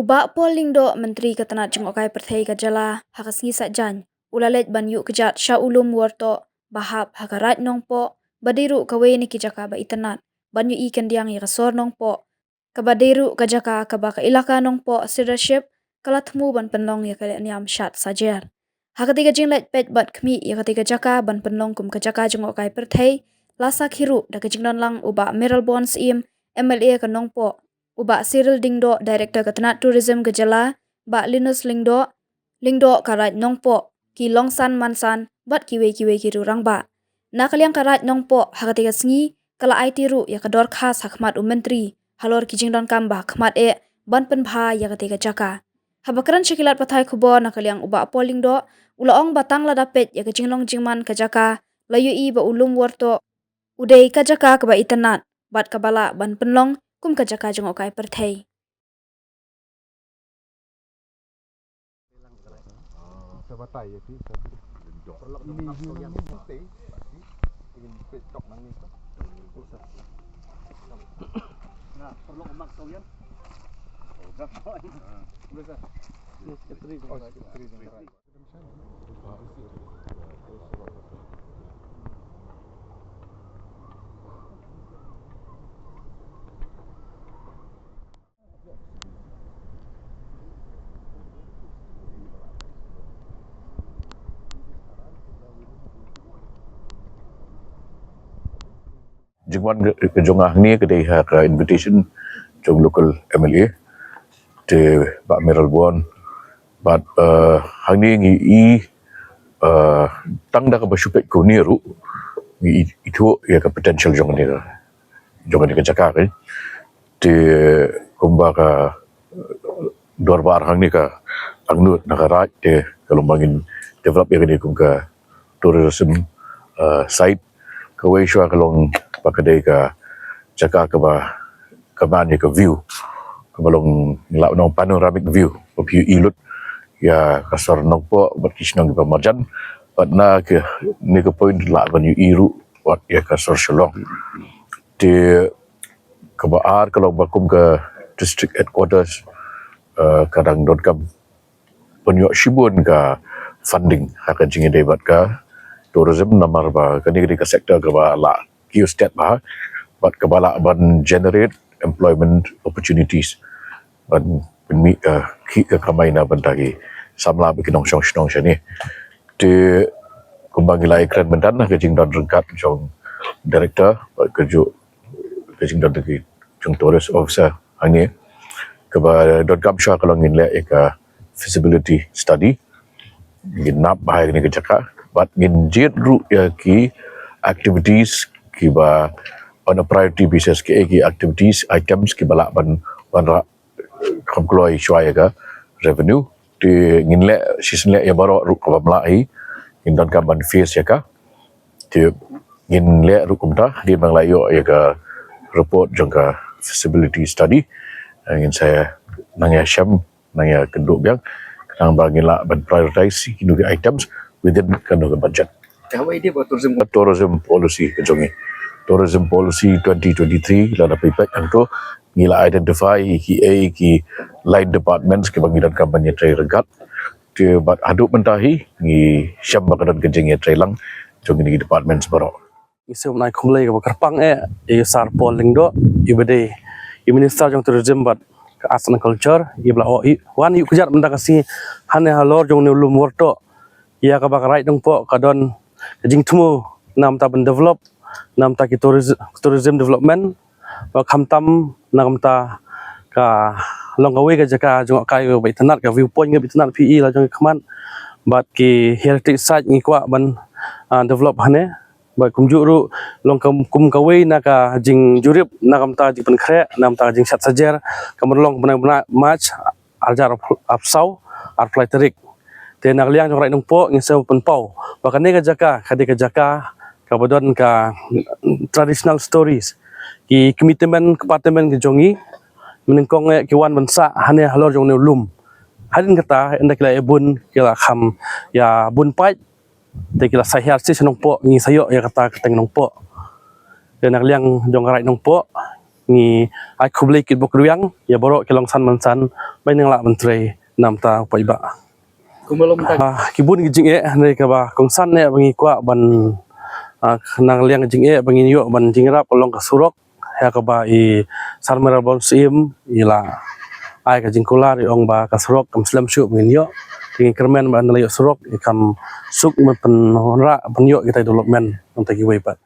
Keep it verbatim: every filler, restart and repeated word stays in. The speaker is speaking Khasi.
U Bah Paul Lyngdoh, Myntri ka tnat jngohkai pyrthei ka jylla, ha ka sngi Saitjaiñ u la leit ban ïuh kjat sha u lum Wyrtoh ba hap ha ka Raid Nongpoh, ba dei ruh kawei na ki jaka ba itynnad ban ïohi khyndiat ïa ka sor Nongpoh, kaba dei ruh ka jaka kaba ka Elaka Nongpoh Sirdarship ka la thmu ban pynlong ïa ka lehniam shad sajer. Ha katei ka jingleit peit bad khmih ïa katei ka jaka ban pynlong kum ka jaka jngohkai pyrthei, la sakhi ruh da ka jingdon lang u Bah Mayralborn Syiem, M L A ka Nongpoh, u Bah Cyril Diengdoh, Director ka tnat Tourism ka jylla, Bah Linus Lyngdoh, Lyngdoh ka Raid Nongpoh, ki longsan mansan bad kiwei kiwei ki rangbah. Na ka liang ka Raid Nongpoh, ha katei ka sngi ka la aiti ruh ïa ka dorkhas ha khmat u Myntri halor ki jingdonkam ba ha khmat eh ban pynbha ïa katei ka jaka. Haba kren sha ki lad pathai khubor na ka liang u Bah Paul Lyngdoh, u la ong ba tang lada peit ïa ka jinglong jingman ka jaka, la ïohi ba u lum Wyrtoh u dei ka jaka kaba itynnad bad kaba lah ban pynlong kum ka jaka jngohkai pyrthei. Jingwan ka jong nga hangne ka dei ha ka invitation jong local M L A, te Bah Mayralborn, bad, eh, hangne ngi i, eh, tang da kaba shu peit kane ruh ngi i, ithuh ïa ka potential jong kane ka, jong kane ka jaka ka. Te kumba ka dorbar hangne ka angnud na ka Raid, te ka long ba ngin develop ïa kane kum ka tourism, eh, site. Kawei shuwa ka long ba ka dei ka jaka kaba, kaba man ïa ka view, kaba long, ngi lah ban ong, panoramic view, ba phi ïohi lut ïa ka sor Nongpoh bad ki shnong kiba marjan. Bad na kane ka point lah ban ïohi ruh wat ïa ka sor Shillong. Te kaba ar ka long ba kum ka district headquarters, eh, ka dang donkam ban ïoh shibun ka funding ha ka jingïadei bad ka tourism, namar ba kane ka dei ka sector kaba la kiew stet bha bad kaba lah ban generate employment opportunities, ban pynmih, eh, khih ka kamai na bynta ki samla bad ki nongshong shnong shane. Te kumba ngi la ïakren mynta na ka jingdon ryngkat jong director bad kajuh ka jingdon ki jong tourist officer hangne, kaba donkam shuwa ka long ngin leh ïa ka feasibility study, ngin nap bha ïa kane ka jaka bad ngin jied ruh ïa ki activities kiba on a priority basis, ki, ki activities items kiba lah ban, ban ra kam kloi shuwa ïa ka revenue. Te ngin leh shisien leh ïa baroh ruh kaba mlai, ngin donkam ban face ïa ka. Te ngin leh ruh kumta, dei ban la ïoh ïa ka report jong ka feasibility study, eh, ngin sa nang ïa shem, nang ïa kynduh biang, khnang ba ngin lah ban prioritize kino ki items within kano ka budget. Ka hawai dei ba tourism, tourism policy ka jong ngi. Tourism policy twenty twenty-three, lada phi peit hangto, ngi la identify ki, eh, ki line departments kiba ngi donkam ban ïatrei ryngkat. Te bad haduh mynta hi ngi shem ba ka don ka jingïatrei lang jong kine ki departments baroh. Ngi sngewbha ban ai khublei kaba kyrpang eh ïa u Sir Paul Lyngdoh, iba dei i Minister jong Tourism bad ka Arts and Culture, iba la wan ïuh kjat mynta ka sngi hangne halor jong une u lum Wyrtoh, ïa kaba ka Raid Nongpoh ka don ka jingthmu namar ban develop, namar ki touris-, tourism development, ba khamtam namar ka long kawei ka jaka jngohkai kaba itynnad, ka viewpoint kaba itynnad, phi i la jong i khmat, bad ki heritage site ngi kwah ban, ah, develop hangne. Bad kumjuh ruh long kum, kum kawei na ka jingjurip, na ka bynta jingpynkhreh, na ka bynta jingshad sajer, kaba long bnai, bnai March, arhajar arphew saw, arphew lai tarik. Te na ka liang jong Raid Nongpoh ngi sngew pynpaw ba kane ka jaka ka dei ka jaka kaba don ka traditional stories. Ki kmie tymmen kpa tymmen ki jong ngi, mynnyngkong eh ki wan ban sah hangne halor jong une u lum. Hadien kata ynda ki la ïa bun ki la kham ïa bun paid, te ki la sa hiar sha Nongpoh, ngi sa ïoh ïa kata ka kyrteng Nongpoh. Te na ka liang jong ka Raid Nongpoh ngi ai khublei kitbok rwiang ïa baroh ki longsan mansan ba ngi nang lah ban trei namar u paidbah. Kumba long ta. Ah, ki bun ki jingeh ne kaba kongsan ne ba ngi kwah ban, ah, nang liang jingeh ba ngi ïoh ban jingïarap ka long ka surok ïa kaba i Sir Mayral Born Syiem i la ai ka jingkular i ong ba ka surok kam slem shuh ba ngin ïoh. Te ngi kyrmen ba ngi la ïoh surok i kam suk ban pynrah ban ïoh kita development nangta kiwei pat.